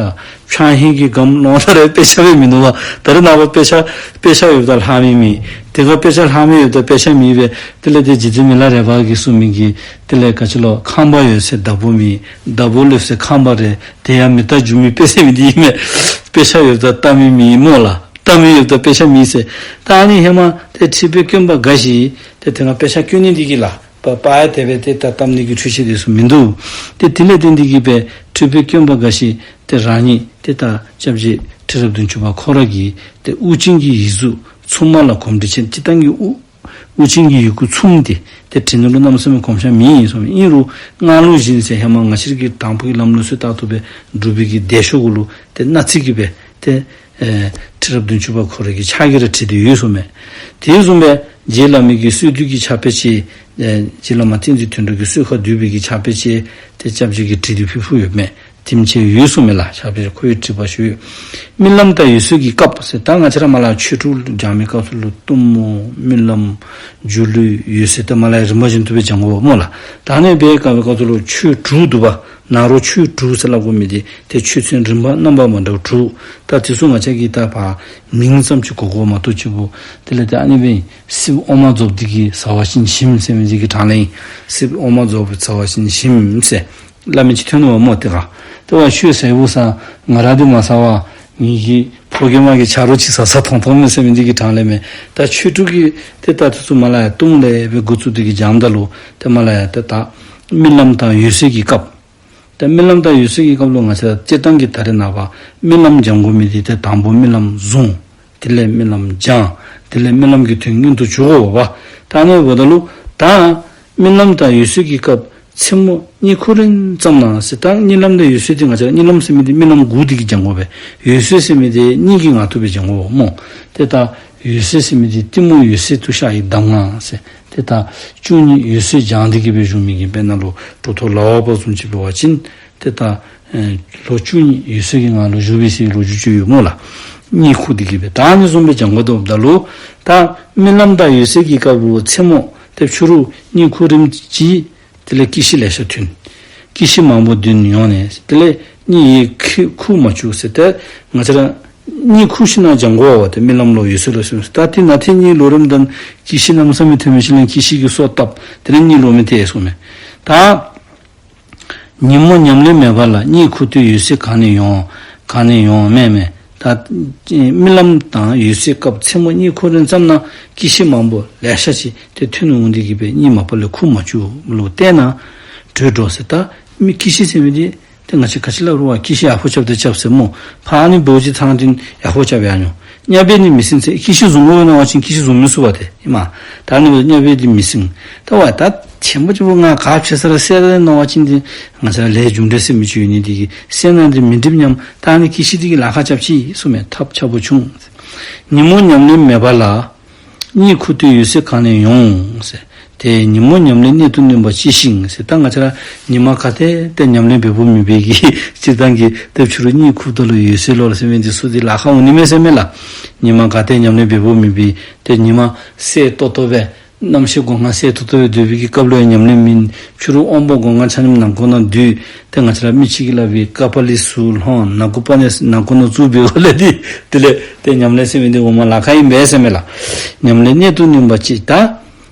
ཕྱགས་སྙིགས་ཀྱི་སྒམ་ལོང་ད་རུང་ཡོད་དཔེ་ཆ་སྦེ་མིན་འདུག་པ། ད་རེས་ནངས་པ་དཔེ་ཆ་དཔེ་ཆ་ཡོདཔ་ད་ལྷག་མི་མེད། དེ་ཁར་དཔེ་ཆ་ལྷག་མི་ཡོདཔ་ད་དཔེ་ཆ་མེད་པས། དེ་ལས་ཏེ་རྗེ་བཙུན་མི་ལ་རས་པ་གིས་གསུངས་མི་གི་དེ་ལས་ག་ཅི་ལོ་ཁང་པ་ཡོད་ཚད་བདག་པོ་མེད། བདག་པོ་ལོབས་ཚད་ཁང་པ་རེད། དེ་ཡང་མི་རྟག་འགྱུར་མེད་དཔེ་ཟེར་མི་འདི་ཨིན་མས། དཔེ་ཆ་ཡོདཔ་ད་ལྟ་མི་མེད་སྨོ་ལགས། ལྟ་མི་ཡོདཔ་ད་དཔེ་ཆ་མེད་ཟེར། ད་ཨ་ནི་ཧེ་མ་ཏེ་ཁྲིད་དཔོན་དཀོན་པ་འགའ་ཞིག་ཏེ་དེ་སྒང་དཔེ་ཆ་དཀོན་ནི་འདི་གིས་ལགས། པ་པ་ཡ་དེ་སྦེ་ཏེ་ད་གཏམ་ནི་གི་འཕྲུལ་ཆས་འདི་ཚུ་མིན་འདུག། ཏེ་དེ་ལས་ཏེ་འདི་གིས་སྦེ་ཁྲིད་དཔོན་དཀོན་པ་འགའ་ཞིག་ཏེ་རང་ཉིད་ཏེ་ད་སྐྱབས་རྗེ་ཁྲི་རབས་བདུན་ཅུ་པ་ཁོ་ར་གི་ཏེ་དབུ་ཅན་གྱི་ཡིག་གཟུགས་ཚུབ་མ་ལ་གོམས་འདྲིས་ཆེ། སྤྱིར་བཏང་གི་དབུ་དབུ་ཅན་གྱི་ཡི་གུ་ཚུབ་མི་འདི་ཏེ་བྲིས་ནི་ལུ་གནམ་མེད་ས་མེད་གོམས་ཤ་མེད་ཟེར་མས། ཨིན་རུང་སྔགས་ལུགས་བཞིན་ཟེར་ཧེ་མ་ང་བཅས་ར་གི་དང་ཕུ་གི་ལམ་ལུགས་སྲོལ་ལྟར་དུ་སྦེ་སྒྲུབ་པའི་གི་སྡེ་ཤོག་གུ་ལུ་ཏེ་སྣག་རྩི་གིས་སྦེ་ཏེ་ཨེ་ཁྲི་རབས་བདུན་ཅུ་པ་ཁོ་ར་གི་ཕྱག་གིས་ར་བྲིས་ཏེ་ཡོད་ཟེར་མས། དེ་བཟུམ་སྦེ་རྗེ་བླ་མའི་གི་གསོལ་འདེབས་ཀྱི་ཕྱག་དཔེ་ཅིག་ཨེ་རྗེ་བླ་མ་བསྟན་འཛིན་དོན་གྲུབ་ཀྱི་གསོལ་ཁ་བསྡུས་པའི་གི་ཕྱག་དཔེ་ཅིག་ཏེ་སྐྱབས་རྗེ་གིས་བྲིས་ཏེ་ཕུལ་ཕུལཝ་ཡོད་མས། དེམ་ཅིག་ཡོད་ཟེར་མས་ལགས། ཕྱག་དཔེ་ཁོ་གིས་བྲིས་པ་ཞུ་ཡོད། རྨི་ལམ་དང་འོད་གསལ་གྱི་སྐབས་ཟེར། ད་ང་བཅས་ར་མར་ལས་ཆོས་དྲུག་སྦྱང་མི་སྐབས་སུ་ལུ་གཏུམ་མོ་རྨི་ལམ་སྒྱུ་ལུས་འོད་གསལ་ཏེ་མར་ལས་རིམ་པ་བཞིན་དུ་སྦེ་སྦྱང་དགོ་པས་སྨོ་ལགས། ད་ཨ་ནི་སྦེ་སྐབས་སྐབས་སུ་ལུ་ཆོས་དྲུག་འདུག་པ། ནཱ་རོ་ཆོས་དྲུག་ཟེར་སླབ་དགོ་མི་འདི་ཏེ་ཆོས་ཚན་རིམ་པ་རྣམ་པ་མ་འདྲཝ་དྲུག། ད་དེ་ཚུ་ང་བཅས་ཀྱིས་ད་ཕར་མིང་ཙམ་ཅིག་གོ་དགོཔ་མ་གཏོགས་ཅིག་པོ་དེ་ལས་ཏེ་ཨ་ནི་སྦེ་སྲིབ་འོ་མ་རྫོགསཔ་འདི་གིས་ཟ་བ་ཅིན་ཞིམ་ཟེར་མི་འདི་གི་གྲངས་ལས་ཨིན། སྲིབ་འོ་མ་རྫོགསཔ་ཟ་བ་ཅིན་ཞིམ་ཟེར་སླབ་མི་ཅིག་ཐོན་ནུག་པ་སྨོ། དེ་ཁར་ཏེ་བ་ཆོས་ཟ་བུ་ས་ང་ར་འདི་མ་ཟ་བར་ངེ་གི་ཕོ་རྒནམ་གིས་ཆ་རོགས་ཅིག་ཟ་ས་མཐོང་མཐོངམ་མས་ཟེར་མི་འདི་གི་གྲངས་ལས་མས། ད་ཆོས་དྲུག་གི་ཏེ་ད་དེ་ཚུ་མར་ལས་ཡར་གཏུམ་ལས་སྦེ་འགོ་བཙུགས་ཏེ་གི་སྦྱངམ་ད་ལུ་ཏེ་མར་ལས་ཡར་ཏེ་ད་རྨི་ལམ་དང་འོད་གསལ་གྱི་སྐབས། ཏེ་རྨི་ལམ་དང་འོད་གསལ་གྱི་སྐབས་ལུ་ང་བཅས་ར་སྤྱིར་བཏང་གི་ད་རེས་ནངས་པ་རྨི་ལམ་སྦྱང་དགོ་མི་འདི་ཏེ་དང་པོ་རྨི་ལམ་བཟུང་། དེ་ལས་རྨི་ལམ་སྦྱང་། དེ་ལས་རྨི་ལམ་གྱི་དོན་མངོན་དུ་གྱུར་དགོ་པ། ད་ཨ་ནི་འབདཝ་ད་ལུ་ད་རྨི་ལམ་དང་འོད་གསལ་གྱི་སྐབས་མཚན་མོ་གཉིད་ཁུག་རན་ཙམ་ན་ཟེར། ད་གཉིད་ལམ་དང་འོད་གསལ་འདི་ང་བཅས་ར་གཉིད་ལམ་ཟེར་མི་འདི་རྨི་ལམ་དགུ་འདི་གིས་སྦྱང་དགོ་པས། འོད་གསལ་ཟེར་མི་འདི་གཉིད་ཀྱི་ངང་དུ་སྦེ་སྦྱང་དགོ་པས་སྨོ། ཏེ་ད་འོད་གསལ་ཟེར་མི་འདི་གཏི་མུག་འོད་གསལ་དུ་ཤར་བའི་གདམས་ངག་ཟེར། ཏེ་ད་བཅུ་གཉིས་འོད་གསལ་སྦྱང་སྟེ་གི་སྦེ་བཞུགས་མི་གི་དཔེར་ན་ལུ་གྲུབ་ཐོབ་ལགས་པ་བཟུམ་ཅིག་འབད་བ་ཅིན་ཏེ་ད་ཨེ་ལོ་བཅུ་གཉིས་འོད་གསལ་གྱི་ངང་ལུ་བཞུགས་པའི་ཟེར་ལོ་རྒྱུས་ཅིག་ཡོད་སྨོ་ལགས། གཉིད་ཁུག་སྟེ་གི་སྦེ་ད་ཨ་ནི་བཟུམ་སྦེ་སྦྱང་དགོཔ་འདུག་པ། ད་ལུ་ད་རྨི་ལམ་དང་འོད་གསལ་གྱི་སྐབས་ལུ་མཚན་མོ་ཏེ་ཕྱི་རུ་གཉིད་ཁུག་རནམ་ཅིག་དེ་ལས་སྐྱི་ཤི་ལེ་ཤ་ཐོན། སྐྱི་ཤི་མང་པོ་ཐོན་ཡོང་ནས་དེ་ལས་གཉིད་ཡང་ཁུག་ཁུག་མ་བཅུག་ཟེར། ཏེ་ང་བཅས་ར་གཉིད་ཁུག་ཞིནམ་ལས་སྦྱང་དགོ་པ་ཏེ་རྨི་ལམ་ལུ་འོད་གསལ་ལུ་ཟེར། ད་དེ་ནང་ཏེ་གཉིད་ལོག་རནམ་དང་སྐྱི་ཤི་གནམ་མེད་ས་མེད་ཐོན་མི་ཅིག་ལས་སྐྱི་ཤི་གི་སོ་བཏབ། དེ་ལས་གཉིད་ལོག་མི་ཏེ་ཟེར་མས། ད་ཉིན་མོ་ཉམས་ལེན་མེད་པ་ལ། གཉིད་ཁུག་ལྟོས་འོད་གསལ་གང་ནས་ཡོང་། གང་ནས་ཡོང་མེད་མེད། ད་རྨི་ལམ་དང་འོད་གསལ་སྐབས་མཚན་མོ་གཉིད་ཁུག་རན་ཙམ་ན་སྐྱི་ཤི་མང་པོ་ལེ་ཤ་ཅིག་ཏེ་ཐོན་འོང་སྟེ་གི་སྦེ་གཉིད་མ་པ་ལས་ཁུག་མ་བཅུག་ལོ། བལྟས་ན་བྲོས་འགྲོ་ཟེར། ད་མི་སྐྱི་ཤི་ཟེར་མི་འདི་ཏེ་ང་བཅས་ག་ཅི་སླབ་རུང་བ་སྐྱི་ཤི་ཡག་པོ་རྐྱབ་སྟེ་རྐྱབ་ཟེར་སྨོ། ཕར་ཨ་ནི་འབདཝ་ཅིག་ཐང་ཏེ་ཡག་པོ་རྐྱབ་ཡར་འགྱོ། སྙབ་པས་ནི་མི་ཟིན་ཟེར། སྐྱི་ཤི་བཟུང་དགོ་མནོ་བ་ཅིན་སྐྱི་ཤི་བཟུང་མི་ཚུགས་པ་ཏེ་ཨིན་མས། ད་ཨ་ནི་སྙབ་པས་ནི་མི་ཟིན། ད་བ་ད་ཆེན་པོ་ཅིག་པོ་ང་ག་ཅི་ཟེར་ར་ཟེར་ར་མནོ་བ་ཅིན་ཏེ་ང་བཅས་ལས་རྒྱུ་འབྲས་ཟེར་མི་ཅིག་ཡོད་ནི་འདི་གིས་ཟེར་ན་འདི་མི་འགྲིག་སྙམ། ད་ཨ་ནི་སྐྱི་ཤི་འདི་གིས་ལཱ་ཁག་རྐྱབ་ཅི་ཟེར་མས། ཐབས་ཆག་པོ་བྱུང་། ཉིན་མོ་ཉམས་ལེན་མེད་པ་ལ། གཉིད་ཁུག་ལྟོས་འོད་གསལ་གང་ནས་ཡོང་ཟེར། ཏེ་ཉིན་མོ་ཉམས་ལེན་གནད་དུ་བསྣུན་པ་ཅི་ཞིག་ཟེར། ད་ང་བཅས་ར་ཉིན་མ་ག་ཏེ་ཏེ་ཉམས་ལེན་འབད་འབདཝ་མེད་པའི་གི་སྤྱིར་བཏང་གི་ཏེ་ཕྱི་རུ་གཉིད་ཁུག་ད་ལུ་འོད་གསལ་ལོ་ཟེར་མི་འདི་ཚུ་འདི་ལཱ་ཁག་འོང་ནི་མས་ཟེར་མས་ལགས། ཉིན་མ་ག་ཏེ་ཉམས་ལེན་འབད་འབདཝ་མེད་པའི་ཏེ་ཉིན་མ་གསལ་ཏོག་ཏོ་སྦེ་རྣམ་ཤེས་སྒོ་ལྔ་གསལ་ཏོག་ཏོ་སྦེ་སྡོད་པའི་གི་སྐབས་ལུ་ཡང་ཉམས་ལེན་མེད། ཕྱི་རུ་དབང་པོ་སྒོ་ལྔ་ཆ་མཉམ་ནང་ཁོག་ནང་སྡོད། ཏེ་ང་བཅས་ར་མི་ཅིག་གིས་སླབ་པའི་ཀ་པ་ལི་སུ་ལྷོང་ནང་ཁོག་པ་ནས་ནང་ཁོག་ནང་བཙུགས་འབད་དགོ་ལས་འདི་དེ་ལས་ཏེ་ཉམས་ལེན་ཟེར་མི་འདི་འོ་མ་ལཱ་ཁག་ཨིན་པས་ཟེར་མས་ལགས། ཉམས་ལེན་གནད་དུ་བསྣུན་པ་ཅི། ད་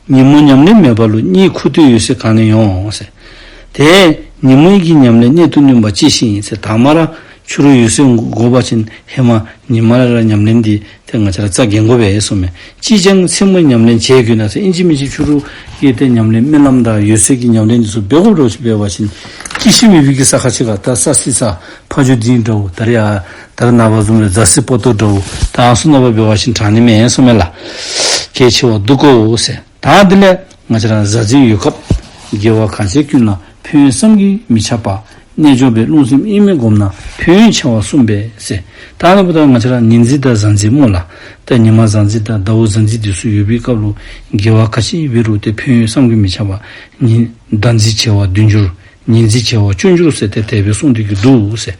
ཉིན་མོ་ཉམས་ལེན་མེད་པ་ལུ། གཉིད་ཁུག་ལྟོས་འོད་གསལ་གང་ནས་ཡོང་ཟེར། ཏེ་ཉིན་མོའི་གི་ཉམས་ལེན་གནད་དུ་བསྣུན་པ་ཅི་ཞིག་ཨིན་ཟེར། དང་པ་ར་ ཕྱི་རུ་འོད་གསལ་དགོ་པ་ཅིན་ཧེ་མ་ཉི་མ་ར་ཉམས་ལེན་འདི་ཏེ་ང་བཅས་ར་རྩ་འགེངས་དགོ་པས་གསུངས་མས། ཅིས་ཀྱང་མཚན་མོ་ཉམས་ལེན་བྱེད་དགོས་ན་ཟེར། ཨིན་ཅི་མིན་ཅི་ཕྱི་རུ་གི་ཏེ་ཉམས་ལེན་རྨི་ལམ་དང་འོད་གསལ་གྱི་ཉམས་ལེན་འདི་ཚུ་འབད་དགོཔ་འདྲཝ་ཅིག་འབད་བ་ཅིན་སྐྱེ་ཤི་མེད་པའི་གི་ས་ཁར་ཅིག་ཁར་ད་ས་སི་ས་ཕ་ཇོ་སྡིངས་འདྲཝ་ད་རེས་ཡ་ད་རེས་ནངས་པ་བཟུམ་རེ་རྫ་སི་སྤོ་ཏོ་འདྲཝ་ད་ཨ་ནི་ཚུ་ནང་འབད་བ་ཅིན་དྲག་ནི་མས་གསུངས་མས་ལགས། གལ་ཆེ་བ་འདུག་གོ་ཟེར། ད་དེ་ལས་ང་བཅས་ར་གཟའ་འཛིན་ཡོད་སྐབས་དགེ་བ་གང་བྱས་ཀུན་ལ་ཕན་ཡོན་བསམ་གྱིས་མི་ཁྱབ་པ། རྣལ་འབྱོར་པས་རླུང་སེམས་དབྱེར་མེད་བསྒོམས་ན་ཕན་ཡོན་ཆེ་བ་གསུམ་སྦེ་ཟེར། ད་ཨ་ནི་འབདཝ་ད་ང་བཅས་ར་ཉི་འཛིན་དང་གཟའ་འཛིན་སྨོ་ལགས། ད་ཉི་མ་གཟའ་འཛིན་དང་ཟླཝ་གཟའ་འཛིན་འདི་ཚུ་ཡོད་པའི་སྐབས་ལུ་དགེ་བ་ག་ཅི་འབད་རུང་ཏེ་ཕན་ཡོན་བསམ་གྱིས་མི་ཁྱབ་པ། ཉི་ཟླ་འཛིན་བྱེ་བ་བདུན་འགྱུར། ཉི་འཛིན་བྱེ་བ་བཅུ་འགྱུར་ཟེར་ཏེ་དེ་སྦེ་གསུངས་ཏེ་གི་འདུག་ཟེར།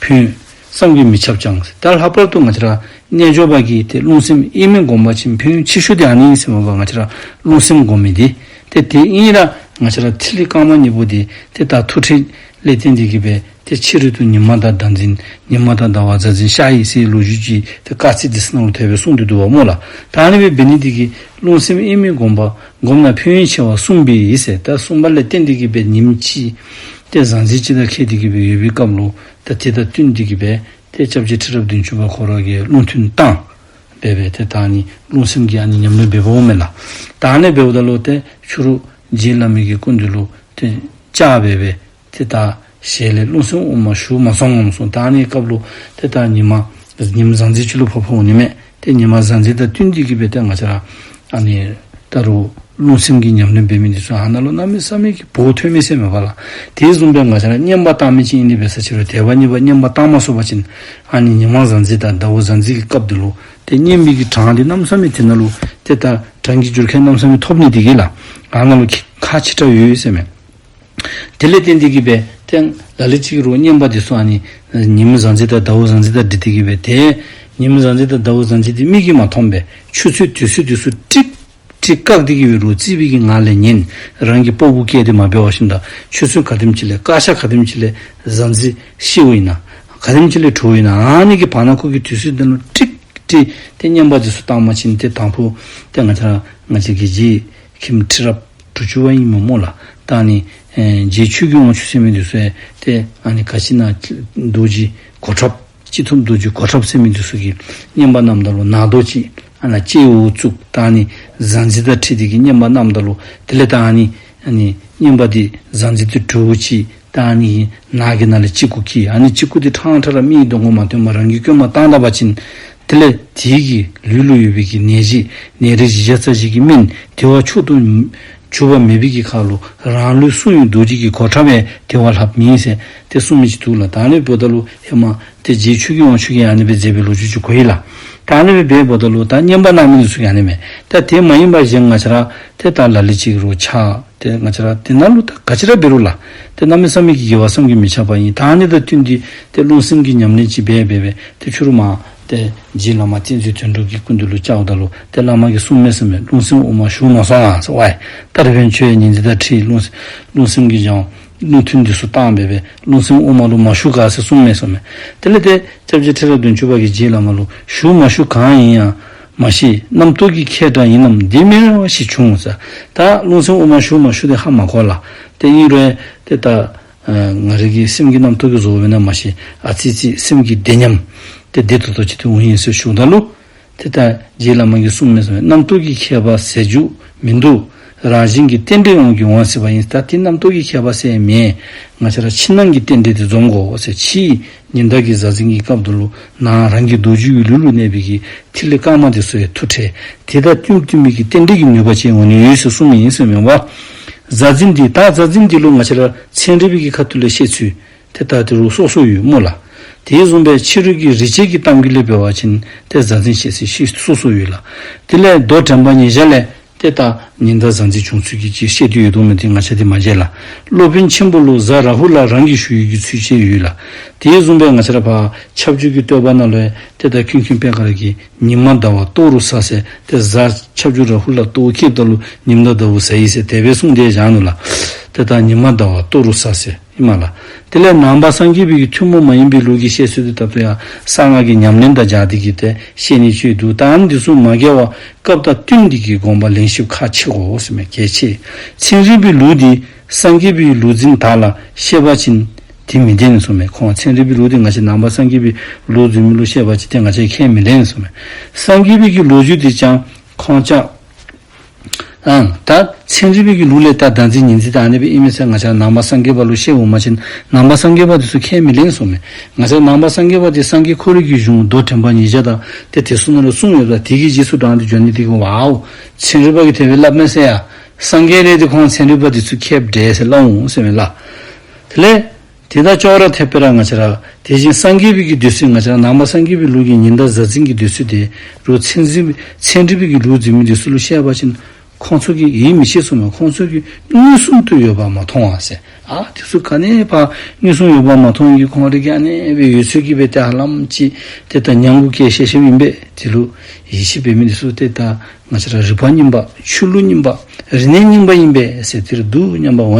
ཕན་ཡོན་བསམ་གྱིས་མི་ཁྱབ་ཀྱང་ཟེར། ད་ལྷག་པར་དུ་ང་བཅས་ར་རྣལ་འབྱོར་པ་གིས་ཏེ་རླུང་སེམས་དབྱེར་མེད་བསྒོམ་པ་ཅིན་ཕན་ཡོན་ཆེ་ཤོས་དེ་ཨ་ནི་ཨིན་ཟེར་མས་པ། ང་བཅས་ར་རླུང་སེམས་བསྒོམ་མི་འདི། ཏེ་དེ་ཨིན་ར་ང་བཅས་ར་ཐིག་ལེ་དཀར་དམར་གཉིས་པོ་འདི་ཏེ་ད་ཐུགས་ཁྲལ་ལས་བརྟེན་ཏེ་གི་སྦེ་ཏེ་ཕྱི་རོལ་དུ་ཉི་མ་དང་ཟླ་འཛིན་ཉི་མ་དང་ཟླ་བ་གཟའ་འཛིན་ཤར་ཡི་ཟེར་ལོ་རྒྱུས་ཅིག་ཏེ་སྐར་རྩིས་འདི་ཚུ་ནང་ལུ་དེ་སྦེ་གསུངས་ཏེ་འདུག་པ་སྨོ་ལགས། ད་ཨ་ནི་སྦེ་འབད་ནི་འདི་གིས་རླུང་སེམས་དབྱེར་མེད་བསྒོམ་པ་བསྒོམས་ན་ཕན་ཡོན་ཆེ་བ་གསུམ་སྦེ་ཨིན་ཟེར། ད་གསུངས་པ་ལས་བརྟེན་ཏེ་གི་སྦེ་ཉིནམ་གཅིག་ཏེ་གཟའ་འཛིན་གཅིག་དང་འཁེལ་ཏེ་གི་སྦེ་ཡོད་པའི་སྐབས་ལུ་ད་དེ་དང་བསྟུན་ཏེ་གི་སྦེ་ཏེ་སྐྱབས་རྗེ་ཁྲི་རབས་བདུན་ཅུ་པ་ཁོ་ར་གིས་རླུང་ཐུན་བཏང་སྦེ་སྦེ་ཏེ་ད་ཨ་ནི་རླུང་སེམས་ཀྱི་ཨ་ནི་ཉམས་ལེན་འབདཝ་མས་ལགས། ད་ཨ་ནི་འབདཝ་ད་ལུ་ཏེ་ཕྱི་རུ་རྗེ་བླ་མའི་གི་སྐུ་མདུན་ལུ་ཏེ་བཅར་སྦེ་སྦེ་ཏེ་ད་ཞལ་ལས་རླུང་སེམས་དབུ་མ་ཞུ་མ་སོང་ངམ་གསུངས། ད་ཨ་ནི་སྐབས་ལུ་ཏེ་ད་ཉི་མ་ཉིམ་གཟའ་འཛིན་ཅིག་ལུ་ཕོག་ཕོག་འོང་ནི་མས། ཏེ་ཉི་མ་གཟའ་འཛིན་དང་བསྟུན་ཏེ་གི་སྦེ་ཏེ་ང་བཅས་ར་ཨ་ནི་ད་རུང་རླུང་སེམས་ཀྱི་ཉམས་ལེན་འབད་མི་འདི་ཚུ་ཨ་ནཱ་ལུ་གནམ་མེད་ས་མེད་ཀྱི་བོགས་ཐོན་མི་ཟེར་མས་པ་ལགས། དེ་བཟུམ་སྦེ་ང་བཅས་ར་བསྙེན་པ་བཏང་མི་ཅིག་ཨིན་ནི་འབད་ས་ཅིག་རུང་དེ་བ་གཉིས་པ་བསྙེན་པ་བཏང་མ་ཚུགས་པ་ཅིན་ཨ་ནི་ཉི་མ་གཟའ་འཛིན་དང་ཟླཝ་གཟའ་འཛིན་གྱི་སྐབས་འདི་ལུ་ཏེ་བསྙེན་པའི་གི་གྲངས་འདི་གནམ་མེད་ས་མེད་དེ་ནང་ལུ་ཏེ་ད་གྲངས་ཀྱི་འགྱུར་ཁྱད་གནམ་མེད་ས་མེད་ཐོབ་ནི་འདི་གིས་ལགས། ཨ་ནཱ་ལུ་ཁག་ཆེ་དྲགས་ཡོད་ཟེར་མས། དེ་ལས་བརྟེན་ཏེ་གི་སྦེ་ཏེ་ལ་ལུ་ཅིག་རུང་བསྙེན་པ་འདི་ཚུ་ཨ་ནི་ཉིམ་གཟའ་འཛིན་དང་ཟླཝ་གཟའ་འཛིན་དང་འཁྲིལ་ཏེ་གི་སྦེ་ཏེ་ཉིམ་གཟའ་འཛིན་དང་ཟླཝ་གཟའ་འཛིན་འདི་མིག་གིས་མ་མཐོང་པས། ཆུ་ཚོད་དུས་ཚོད་འདི་ཚུ་ཀྲིག་ཀྲིག་བཀག་སྟེ་གི་སྦེ་རོགས་རྩིས་པའི་གི་ངང་ལས་ཉན། རང་གི་སྤོ་བོ་སྐྱེས་ཏེ་མ་འབད་བ་ཅིན་ད་ཆུ་ཚོད་ག་དེམ་ཅིག་ལས་སྐར་ཆ་ག་དེམ་ཅིག་ལས་གཟའ་འཛིན་ཤི་འོང་ཡི་ན་ག་དེམ་ཅིག་ལས་གྲོལ་འོང་ཡི་ན་ཨ་ནི་གི་བར་ན་ཁོ་གི་དུས་ཚོད་འདི་ལུ་ཀྲིག་ཀྲིག་ཏེ་བསྙེན་པ་འདི་ཚུ་བཏང་པ་ཅིན་ཏེ་དང་ཕུ་ཏེ་ང་བཅས་ང་བཅས་ཀྱི་རྗེ་མཁན་ཁྲི་རབས་དྲུག་ཅུ་པ་ཨིན་མས་སྨོ་ལགས། ད་ཨ་ནི་ཨེ་རྗེ་ཆོས་ཀྱི་དབང་ཕྱུག་ཟེར་མི་འདི་ཚུ་ཡང་ཏེ་ཨ་ནི་ག་ཅི་ན་རྡོ་རྗེ་གོ་ཁྲབ་སྤྱི་ཐུབ་རྡོ་རྗེ་གོ་ཁྲབ་ཟེར་མི་འདི་ཚུ་གིས་བསྙེན་པ་གནངམ་ད་ལུ་ནག་རྡོ་ཅིག་ཨ་ནཱ་ལྕེ་འོག་བཙུགས། ད་ཨ་ནི་གཟའ་འཛིན་དང་འཁྲིལ་ཏེ་གི་བསྙེན་པ་གནངམ་ད་ལུ་དེ་ལས་ད་ཨ་ནི་ཨ་ནི་བསྙེན་པ་འདི་གཟའ་འཛིན་དང་གྲོགས་ཅིག་ད་ཨ་ནི་ནག་གི་ནང་ལས་ལྕི་སྐུ་སྐྱེས། ཨ་ནི་ལྕི་སྐུ་འདི་ཕྲང་ཕྲང་ར་མིའི་གདོང་ཁར་མ་སྟོན་པར་རང་གི་བཀོད་མ་བཏང་ད་པ་ཅིན་དེ་ལས་དེ་གི་ལུས་ལུ་ཡོད་པའི་གི་ནད་གཞི་ནད་རིགས་བཞི་བརྒྱ་རྩ་བཞི་གི་སྨན་དེ་བ་མཆོག་ཏུ་གྱུར་པ་མེད་པའི་གི་ཁར་ལུ་རང་ལུས་སྲུང་བའི་རྡོ་རྗེ་གི་གོ་ཁྲབ་ཡང་དེ་བ་ལྷགཔ་མེད་ཟེར་ཏེ་གསུངས་མི་ཅིག་འདུག་ལགས། ད་ཨ་ནི་འབདཝ་ད་ལུ་ཧེ་མ་ཏེ་རྗེ་ཆོས་ཀྱི་དབང་ཕྱུག་གིས་ཨ་ནི་སྦེ་མཛད་པའི་ལོ་རྒྱུས་ཅིག་གོ་ཡི་ལགས། ད་ཨ་ནི་སྦེ་འབདཝ་ད་ལུ་ད་བསྙེན་པ་གནང་མི་འདི་ཚུ་གིས་ཨ་ནི་མས། ད་དེ་མ་ཡིན་པ་གཞན་ང་བཅས་ར་ཏེ་ད་ལ་ལུ་ཅིག་རུང་ཕྱག་ཏེ་ང་བཅས་ར་དེ་ནང་ལུ་ད་ག་ཅི་ར་འབད་རུང་ལགས། ཏེ་གནམ་མེད་ས་མེད་ཀྱི་དགེ་བ་བསམ་གྱིས་མི་ཁྱབ་པ་ཨིན། ད་ཨ་ནི་དང་བསྟུན་ཏེ་ཏེ་རླུང་སེམས་ཀྱི་ཉམས་ལེན་ཅིག་འབད་འབད་འབད་ཏེ་ཕྱི་རུ་མར་ཏེ་རྗེ་བླ་མ་བསྟན་འཛིན་དོན་གྲུབ་ཀྱི་སྐུ་མདུན་ལུ་བཅརཝ་ད་ལུ་ཏེ་བླ་མ་གིས་གསུངམ་མས་ཟེར་མས། རླུང་སེམས་དབུ་མར་ཞུགས་མ་སོང་ཨ་ཟེར། ཝའི་ད་རེས་འབདན་ཁྱོད་ཉི་འཛིན་དང་འཁྲིལ་རླུང་རླུང་སེམས་ཀྱི་སྦྱང་རླུང་ཐུན་འདི་ཚུ་བཏང་འབད་འབད་རླུང་སེམས་དབུ་མ་ལུ་མ་ཞུགས་ག་ཟེར་གསུངམ་མས་ཟེར་མས། དེ་ལས་ཏེ་སྐྱབས་རྗེ་ཁྲི་རབས་བདུན་ཅུ་པ་གིས་རྗེ་བླ་མ་ལུ་ཞུགས་མ་ཞུགས་གང་ཡིན་ཡང་མ་ཤེས། རྣམ་རྟོག་གི་ཁྱད་འདྲ་ཡིན་ནམ་དེ་སྨྲས་པ་ཞིག་བྱུང་ཟེར། ད་རླུང་སེམས་དབུ་མར་ཞུགས་མ་ཞུགས་དེ་ཧ་མ་གོ་ལགས། ཏེ་ཨིན་རུང་ཏེ་ད་ཨ་ང་རའི་གི་སེམས་ཀྱི་རྣམ་རྟོག་གིས་བཟོ་བས་ན་མ་ཤེས། ཨ་ཙི་ཙི་སེམས་ཀྱི་བདེ་ཉམས་ཏེ་བདེ་ཏོག་ཏོ་ཅིག་ཏེ་འོང་ཡི་ཟེར་ཞུཝ་ད་ལུ་ཏེ་ད་རྗེ་བླ་མ་གིས་གསུངམ་མས་ཟེར་མས། རྣམ་རྟོག་གི་ཁྱད་པར་ཟད་འཇུག་མི་འདུག། རང་བཞིན་གྱི་རྟེན་འབྲེལ་དབང་གིས་འོང་སྲིད་པ་ཡིན། ད་དེ་རྣམ་རྟོག་གི་ཁྱད་པར་ཟེར་མེད། ང་བཅས་ར་ཕྱི་ནང་གི་རྟེན་འབྲེལ་དེ་འཛོམས་དགོ་ཟེར། ཕྱིའི་ཉི་ཟླ་གི་གཟའ་འཛིན་གྱི་སྐབས་དེ་ལུ་ནང་རང་གི་རྡོ་རྗེའི་ལུས་ལུ་གནས་པའི་གི་ཐིག་ལེ་དཀར་དམར་དེ་ཚུ་ཡང་ཐུགས་ཁྲལ། དེ་དང་བསྟུན་བསྟུན་པའི་གི་རྟེན་འབྲེལ་གྱི་ནུས་པ་ཅིག་འོང་ནི་ཡོད་ཟེར་གསུངམ་ཨིན་ཟེར་མས་པ། གཟའ་འཛིན་འདི་ད་གཟའ་འཛིན་འདི་ལུ་ང་བཅས་ར་ཚན་རིག་པའི་གི་ཁ་ཐུག་ལས་བཤད་ཚུལ་ཏེ་ད་དེ་རུང་སོ་སོ་ཡོད་སྨོ་ལགས། དེ་བཟུམ་སྦེ་ཕྱི་རོལ་གྱི་རིག་བྱེད་ཀྱི་གཏམ་རྒྱུད་ལས་འབད་བ་ཅིན་ཏེ་གཟའ་འཛིན་བཤད་ཚུལ་སོ་སོ་ཡོད་ལགས། དེ་ལས་མདོ་དྲན་པ་ཉིད་བརྒྱ་ལས་ཏེ་ད་ཉི་ཟླ་གཟའ་འཛིན་བྱུང་ཚུལ་གྱི་ཅིག་བཤད་དེ་ཡོད་དོ་མེན་དེ་ང་བཅས་དེ་མ་མཇལ་ལགས། སློབ་དཔོན་ཆེན་པོ་ལུ་གཟའ་རཱ་ཧུ་ལ་རང་གིས་ཞུ་ཡི་གི་ཚུལ་བཅས་ཡོད་ལགས། དེ་བཟུམ་སྦེ་ང་བཅས་ར་ཕར་ཁྱབ་འཇུག་གི་བསྟོད་པ་ནང་ལུ་ཡང་ཏེ་ད་ཀུན་མཁྱེན་པད་དཀར་གྱིས་ཉི་མ་ཟླ་བ་ལྟོ་རུ་ཟ་ཟེར་ཏེ་གཟའ་ཁྱབ་འཇུག་རཱ་ཧུ་ལ་ལྟོ་བཀྱེསཔ་ད་ལུ་ཉིམ་དང་ཟླཝ་ཟ་ཡི་ཟེར་དེ་སྦེ་གསུངས་ཏེ་བཞག་ནུག་ལགས། ཏེ་ད་ཉི་མ་ཟླ་བ་ལྟོ་རུ་ཟ་ཟེར་ཨིན་མས་ལགས། དེ་ལས་ནང་པ་སངས་རྒྱས་པའི་གི་ཐུན་མོང་མ་ཡིན་པའི་ལུགས་ཀྱི་བཤད་སྲོལ་དེ་ད་ལྟོ་ཡང་གསང་སྔགས་ཀྱི་ཉམས་ལེན་དང་སྦྱར་ཏེ་གི་ཏེ་བཤད་ནི་ཅིག་འདུག། ད་ཨ་ནི་འདི་ཚུ་མ་འགལ་བར་སྐབས་དང་བསྟུན་ཏེ་གི་སྒོམ་པ་ལེགས་ཤོམ་ཁག་ཆེ་དགོ་ཟེར་མས། གལ་ཆེ། ཚན་རིག་པའི་ལུགས་འདི་སངས་རྒྱས་པའི་ལུགས་འཛིན་དག་ལ་བཤད་པ་ཅིན་ དེ་མི་བདེན་གསུངམ་མས། ཁོང་ཚན་རིག་པའི་ལུགས་དེ་ང་བཅས་ནང་པ་སངས་རྒྱས་པའི་ལུགས་རྫུན་མའི་ལུགས་བཤད་པ་ཅིན་ཏེ་ང་བཅས་ཁས་མི་ལེན་གསུངམ་མས། སངས་རྒྱས་པའི་གི་ལོ་རྒྱུས་དེ་ཅང་ཁོང་ཅག་ཨང་ད་ཚན་རིག་པའི་གི་ལུགས་ལས་ད་བདག་འཛིན་ཉེས་འཛིན་ད་ཨ་ནི་སྦེ་ཨིན་མས་ཟེར་ང་བཅས་ནང་པ་སངས་རྒྱས་པ་ལུ་བཤད་འོང་པ་ཅིན་ནང་པ་སངས་རྒྱས་པ་དེ་ཚུ་ཁས་མི་ལེན་གསུངམ་མས། ང་བཅས་ནང་པ་སངས་རྒྱས་པ་དེ་སངས་རྒྱས་ཁོ་རའི་གི་གཞུང་མདོ་དྲན་པ་ཉིས་བརྒྱ་དང་ཏེ་དེ་ཚུ་ནང་ལུ་གསུངས་ཡོདཔ་ད་དེ་གི་རྗེས་སུ་འབྲངས་ཏེ་འགྱོ་ནི་དེ་གིས་ཝའོ་ཚན་རིག་པ་གིས་དེ་སྦེ་སླབ་མས་ཟེར་ཡ། སངས་རྒྱས་ལས་དེ་ཁོང་ཚན་རིག་པ་དེ་ཚུ་ཁྱད་འདྲ་ཟེར་སླབ་འོང་ཟེར་མས་ལགས། དེ་ལས་དེ་དང་ཅོག་ར་འཐདཔ་སྦེ་ར་ང་བཅས་ར་དེ་བཞིན་སངས་རྒྱས་པའི་གི་འདོད་ཚུལ་ང་བཅས་ར་ནང་པ་སངས་རྒྱས་པའི་ལུགས་ཀྱི་ཉི་ཟླ་གཟའ་འཛིན་གྱི་འདོད་ཚུལ་དེ་རུང་ཚན་རིག་ཚན་རིག་པའི་གི་ལུགས་རྫུན་མའི་འདོད་ཚུལ་ལུ་བཤད་པ་ཅིན་ཁོང་ཚུ་གིས་ཡིད་མི་ཆེས་གསུངམ་མས། ཁོང་ཚུ་གིས་མངོན་སུམ་དུ་ཡོད་པ་མ་མཐོང་བ་ཟེར། ཨ་དེ་ཚུ་ག་ནི་ཕར་མངོན་སུམ་ཡོད་པ་མ་མཐོང་གི་ཁོང་ར་གིས་ཨ་ནི་སྦེ་ཡོད་ཚད་ཀྱིས་སྦེ་ཏེ་ཧ་ལམ་ཅིག་ཏེ་ད་ཉམས་མགུ་སྐྱེས་ཤེས་ཤེསཔ་ཨིན་པས། དེ་ལུ་ཡིད་ཆེས་འབད་མི་དེ་ཚུ་ཏེ་ད་ང་བཅས་ར་རིག་པ་རྙིང་པ་ཆོས་ལུགས་རྙིང་པ་རིག་གནས་རྙིང་པ་ཨིན་པས་ཟེར་དེ་ར་འདུག་སྙམ་པ་འོང་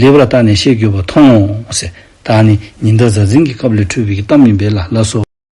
ལེགས་པར་བརྟགས་ནས་བཤད་དགོས་པ་མཐོང་ཟེར། ད་ཨ་ནི་ཉི་ཟླ་གཟའ་འཛིན་གྱི་སྐབས་ལས་འཕྲོས་པའི་གི་གཏམ་ཨིན་པས་ལགས། ལགས་སོ།